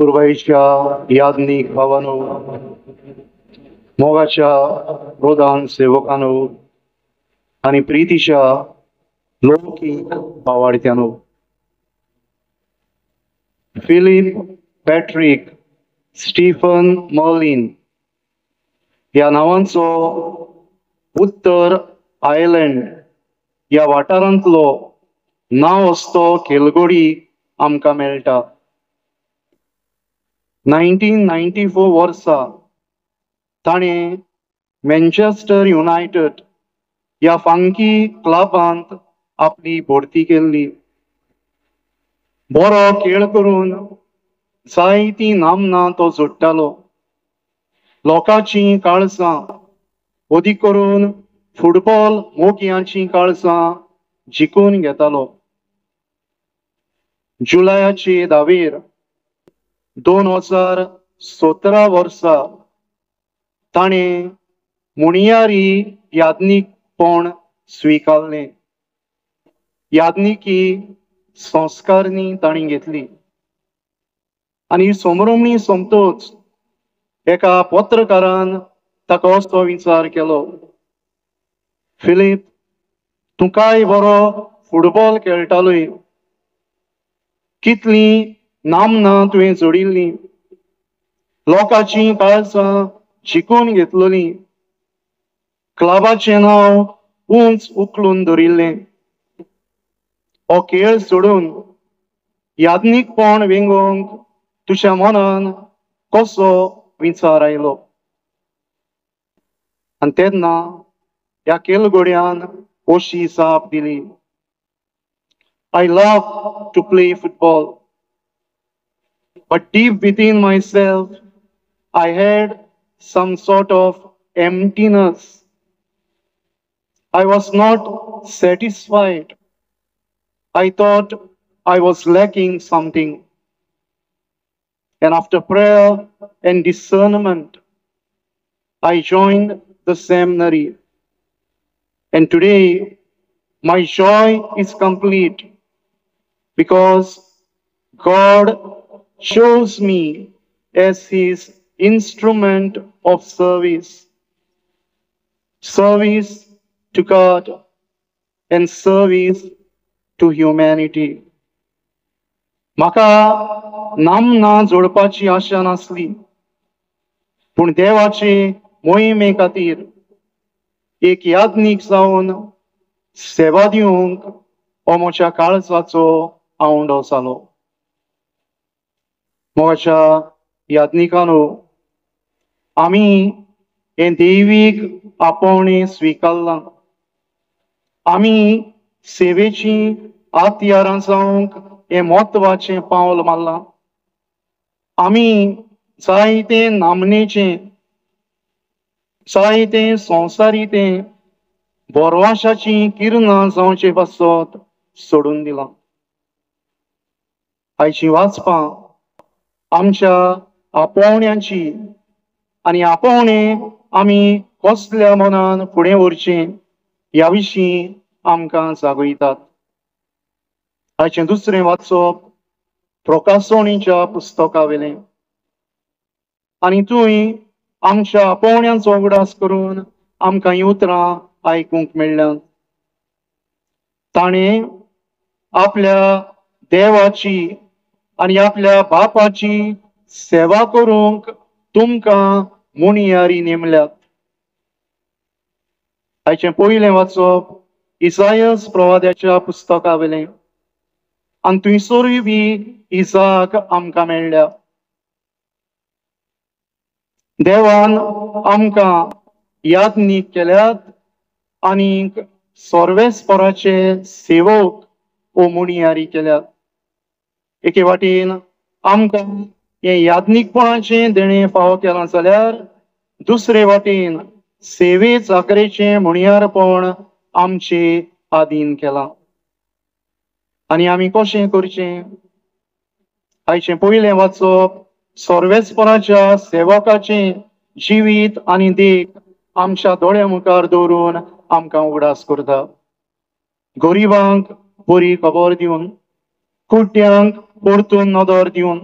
पुर्वाईच्या याज्ञीक भावानो, मोगाच्या प्रधान सेवकानो आनी प्रितीच्या लौकीक भावार्थ्यानो, Filipe Patrick Stephen Merlin ह्या नांवांचो उत्तर आयर्लंड ह्या वाठारांतलो नांव असतो खेलगडी आमकां मेळटा. 1994 वर्सा ताणें मँचेस्टर युनायटेड ह्या फांकी क्लबांत आपली भरती केल्ली. बरो खेळ करून जायतीं नामनां तो जोडटालो. लोकांचीं काळजां, अदीक करून फुटबॉल मोगयांचीं काळजां जिखून घेतालो. जुलयाचे 10 2017 वर्सा ताणें मुणयारी याज्ञीकपण स्विकारलें. याज्ञिकी संस्कारणी ताणें घेतली आनी समरमणी सोंपतच एका पत्रकारान ताका असो विचार केलो, फिलीप, तूं काय बरो फुटबॉल खेळटालोय, कितलीं नामनां तुवें जोडिल्लीं, लोकांचीं काळजां जिखून घेतलोलीं, क्लबाचें नांव उंच उखलून धरिल्लें, हो खेळ सोडून याज्ञीकपण वेंगोवंक तुज्या मनान कसो विचार आयलो? आनी तेन्ना ह्या खेलगड्यान अशी जाप दिली, I love to play football, but deep within myself I had some sort of emptiness. I was not satisfied. I thought I was lacking something. And after prayer and discernment, I joined the seminary. And today, my joy is complete because God chose me as His instrument of service. Service to God and service to humanity. म्हाका नामना जोडपाची आशा नासली, पूण देवाचे मोहिमे खातीर एक याज्ञीक जावन सेवा दिवंक हो म्हज्या काळजाचो आवंडो जालो. म्हज्या याज्ञिकानो, आमी हें दैवीक आपोवणें स्विकारलां. आमी सेवेचीं हत्यारां जावंक हें म्हत्वाचें पावल मारलां. आमी जायते नामनेचें, जायते संवसारी तें बोरवाशाचीं किरणां जावचे पासत सोडून दिलां. आयचीं वाचपां आमच्या आपोवण्यांची आनी आपोवणें आमी कसल्या मनान फुडें व्हरचें ह्या विशीं आमकां जागयतात. आयचें दुसरें वाचप प्रकासणीच्या पुस्तका वयलें आनी थंय आमच्या आपोवण्यांचो उगडास करून आमकां हीं उतरां आयकूंक मेळ्ळ्यांत. ताणें आपल्या देवाची आनी आपल्या बापाची सेवा करूंक तुमकां मुणयारी नेमल्यात. आयचें पयलें वाचप इसायस प्रवाद्याच्या पुस्तका वयलें आनी थंयसरूय बी इजाक आमकां मेळ्ळ्या. देवान आमकां याज्ञीक केल्यात आनीक सर्वेस्पराचे सेवक ओ मुणयारी केल्यात. एके वाटेन आमकां हें याज्ञीकपणाचें देणें फावो केलां जाल्यार दुसरे वाटेन सेवे चाकरेचें मुणयारपण आमचे आदीन केलां. आनी आमी कशें करचें? आयचें पयलें वाचप सर्वेस्पराच्या सेवकाचें जिवीत आनी देख आमच्या दोळ्या मुखार दवरून आमकां उगडास करता. गरिबांक बरी खबर दिवन, कुड्ड्यांक परतून नदर दिवन,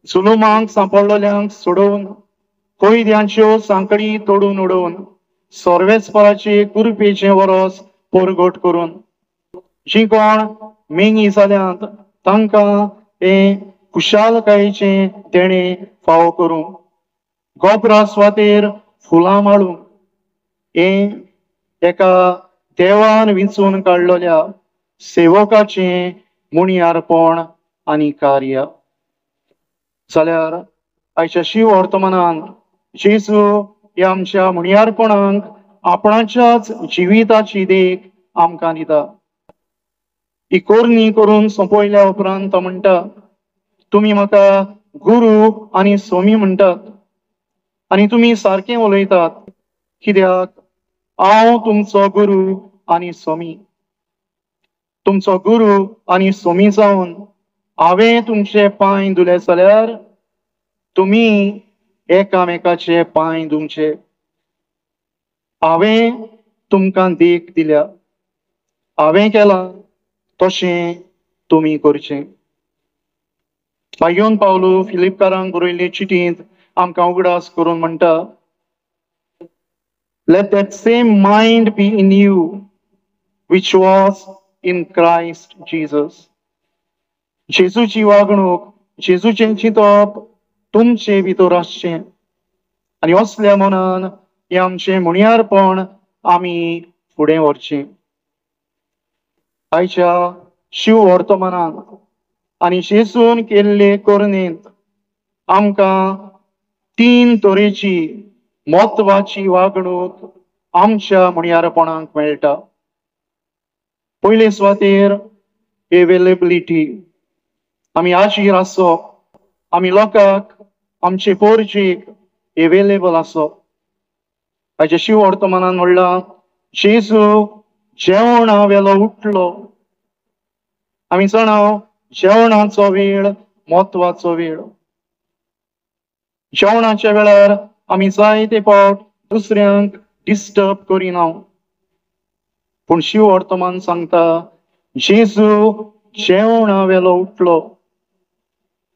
जुलुमांक सांपडलेल्यांक सोडोवन, कैद्यांच्यो सांकडी तोडून उडोवन, सर्वेस्पराचे कुरपेचें वरस परगट करून, जीं कोण मेंगी जाल्यांत तांकां हें खुशालकायेचें देणें फावो करूं, गोबरा सुवातेर फुलां माळूं, हें एका देवान विंचून काडलेल्या सेवकाचें मुणयारपण आनी कार्य. जाल्यार आयच्या शिव वर्तमानान जेजू ह्या आमच्या मुणयारपणाक आपणाच्याच जिविताची देख आमकां दिता. ही कोरणी करून सोंपयल्या उपरांत तो म्हणटा, तुमी म्हाका गुरू आनी सोमी म्हणटात आनी तुमी सारकें उलयतात, कित्याक हांव तुमचो गुरू आनी सोमी. तुमचो गुरू आनी सोमी जावन हांवें तुमचे पांय धुले जाल्यार तुमी एकामेकाचे पांय धुवचे. हांवें तुमकां देख दिल्या, हांवें केलां तशें तुमी करचें. भायन पावलू फिलिपकारांक बरयल्ले चिटींत आमकां उगडास करून म्हणटा, Let that same mind be in you which was in Christ Jesus. जेजूची वागणूक, जेजूचें चिंतप तुमचे भितर आसचें आनी असल्या मनान हें आमचें मुणयारपण आमी फुडें व्हरचें. आयच्या शिव वर्तमानांत आनी जेजून केल्ले करणेंत आमकां तीन तरेची म्हत्वाची वागणूक आमच्या मुणयारपणाक मेळटा. पयले सुवातेर एवेलेबिलिटी, आमी आशीर आसप, आमी लोकांक आमचे पोरचेक एवेलेबल आसप. हाचे शिव वर्तमानान म्हणलां, जेजू जेवणा वेलो उठलो. आमी जाणा जेवणाचो वेळ म्हत्वाचो वेळ. जेवणाच्या वेळार आमी जायते फावट दुसऱ्यांक डिस्टर्ब करिना, पूण शिव वर्तमान सांगता जेजू जेवणा वेलो उठलो.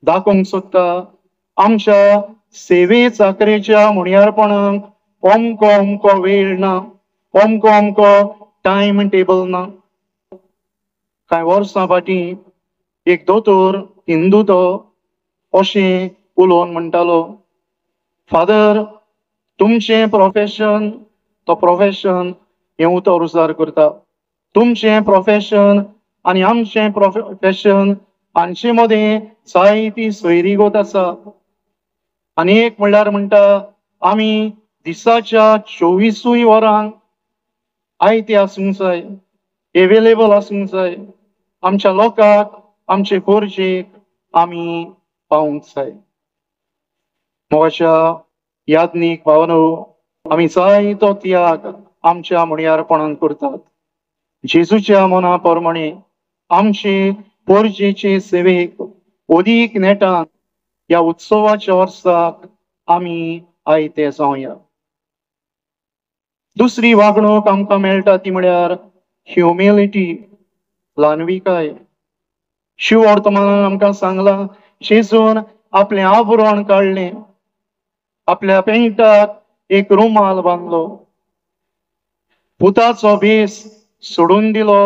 दाखोवंक सोदता आमच्या सेवे चाकरेच्या मुणयारपणाक अमको अमको वेळ ना, अमको अमको टायम टेबल ना. कांय वर्सां फाटीं एक दोतोर हिंदू तो अशें उलोवन म्हणटालो, फादर तुमचें प्रोफेशन, तो प्रोफेशन हें उतर उजार करता, तुमचें प्रोफेशन आनी आमचें प्रोफेशन हांचे मदें जायती सोयरीगत आसा. आनी एक म्हणल्यार म्हणटा आमी दिसाच्या 24 वरांक आयते आसूंक जाय, एवेलेबल आसूंक जाय, आमच्या लोकांक आमचे गरजेक आमी पावूंक जाय. मोगाच्या याज्ञीक भावनो, आमी जायतो त्याग आमच्या मुणयारपणान करतात. जेजूच्या मना प्रमाणे आमचे पोरजेचे सेवेक अदीक नेटान ह्या उत्सवाच्या वर्साक आमी आयते जावया. दुसरी वागणूक आमकां मेळटा ती म्हळ्यार ह्युमिलिटी, ल्हानविकाय. शिव वर्तमानान आमकां सांगलां जेजून आपलें आवरण काडलें, आपल्या पेंटाक एक रुमाल बांदलो, पुताचो भेस सोडून दिलो,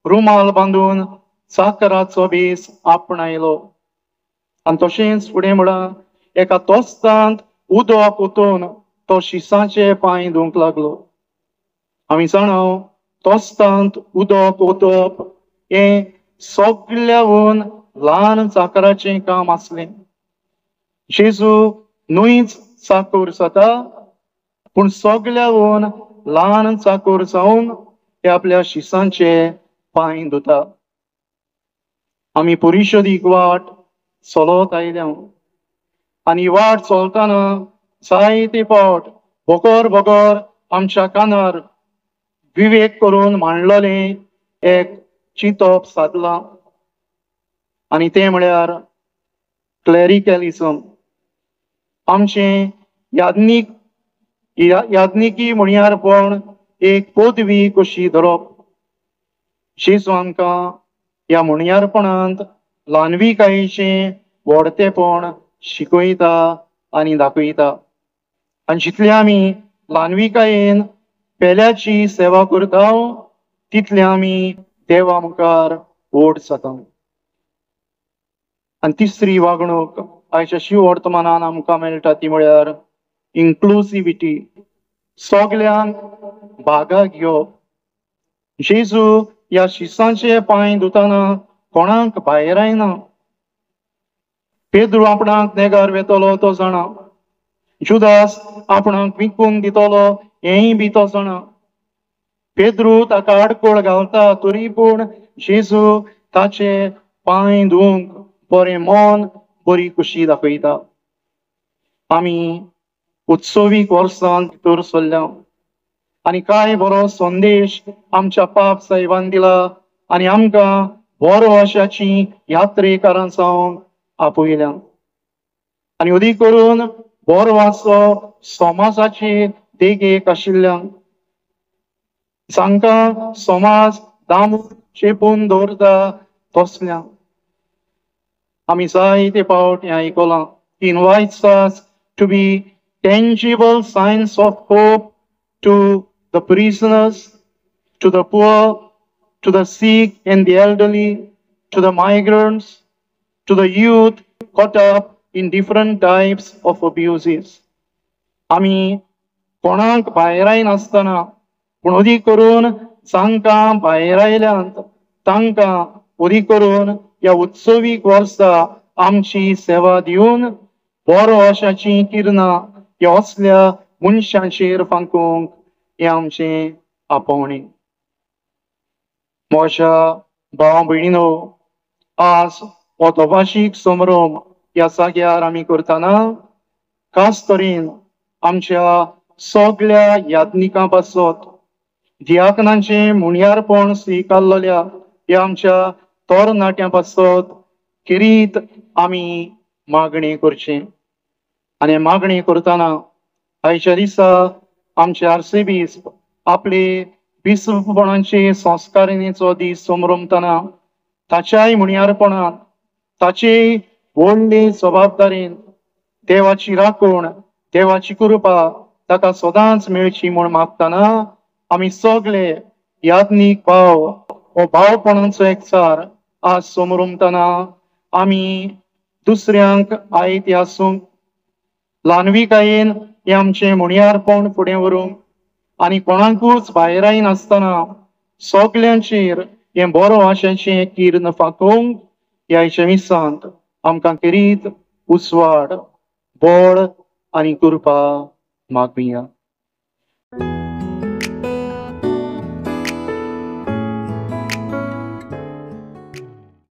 रुमाल बांदून चाकराचो भेस आपणायलो. आनी तशेंच फुडें म्हळां एका तोस्तांत उदक ओतून तो शिसाचे पांय धुवंक लागलो. आमी जाणा तोस्तांत उदक ओतप हें सगल्याहून ल्हान चाकराचें काम आसलें. जेजू न्हूच चाकूर जाता, पूण सगल्याहून ल्हान चाकूर जावन ते आपल्या शिसांचे पांय धुता. आमी परिशदीक वाट चलत आयल्या आनी वाट चलतना जायते फावट बगर बगर आमच्या कानार विवेक करून मांडलेलें एक चिंतप सादलां आनी तें म्हळ्यार क्लॅरिकलिझम. आमचें याज्ञिकी म्हणयारपण एक पदवी कशी धरप. जेजू आमकां ह्या म्हणयारपणांत ल्हानविकायेचें व्हडतेपण शिकयता आनी दाखयता. आनी जितले आमी ल्हानविकायेन पेल्याची सेवा करता तितले आमी देवा मुखार व्हड जाता. आनी तिसरी वागणूक आयच्या शिव वर्तमानान आमकां मेळटा ती म्हळ्यार इन्क्लुसिविटी, सगल्यांक भागा घेवप. जेजू ह्या शिसांचे पांय धुतना कोणाक भायर आयना. पेद्रू आपणाक नेगार वेतलो तो जाणा, जुदास आपणाक विकून दितलो हेंय बी तो जाणा. पेद्रू ताका आडखळ घालता तरी पूण जेजू ताचे पांय धुवंक बरें मन बरी खुशी दाखयता. आमी उत्सवीक वर्सान भितर सरल्या आनी कांय बरो संदेश आमच्या पाप साहेबान दिला आनी आमकां बरो आशाची यात्रेकारां जावंक आपयल्या. आनी अदीक करून बरो आसो समाजाचे देगेक आशिल्ल्यांक, जांकां समाज दामून चेपून दवरता तसल्यांक. आमी जायते फावट हें आयकलां, He invites us to be tangible signs of hope to the prisoners, to the poor, to the sick and the elderly, to the migrants, to the youth caught up in different types of abuses. आमी कोणाक भायर आयनासतना पूण अदीक करून जांकां भायर आयल्यांत तांकां अदीक करून ह्या उत्सवीक वर्सा आमची सेवा दिवन बरो आशाची किरणां ह्या असल्या मनशांचेर फांकूंक हें आमचें आपोवणें. म्हज्या भाव भयणीनो, आज हो दोभाशीक समारंभ ह्या जाग्यार आमी करतना खास तरेन आमच्या सगल्या याज्ञिकां पासत दियाकनांचें मुणयारपण स्विकारलेल्या ह्या आमच्या तरणाट्यां पासत खेरीत आमी मागणी करचें. आनी मागणी करतना आयच्या दिसा आमचे आर्सेबीस्प आपले बिस्पणाचे संस्कारिणीचो दीस समरमतना ताच्याय मुणयारपणान ताचे व्हडले जबाबदारेन देवाची राखण देवाची कृपा ताका सदांच मेळची म्हूण मागतना आमी सगळे याज्ञीक भाव हो भावपणाचो एकचार आज समरमतना आमी दुसऱ्यांक आयते आसूंक ल्हानविकायेन हें आमचें मुणयारपण फुडें व्हरूंक आनी कोणाकूच भायर आयनासतना सगल्यांचेर हें बरो आशाचें किर्ण फाकोवंक ह्या आयच्या मिसांत आमकां खेरीत उजवाड, बळ आनी कृपा मागुया.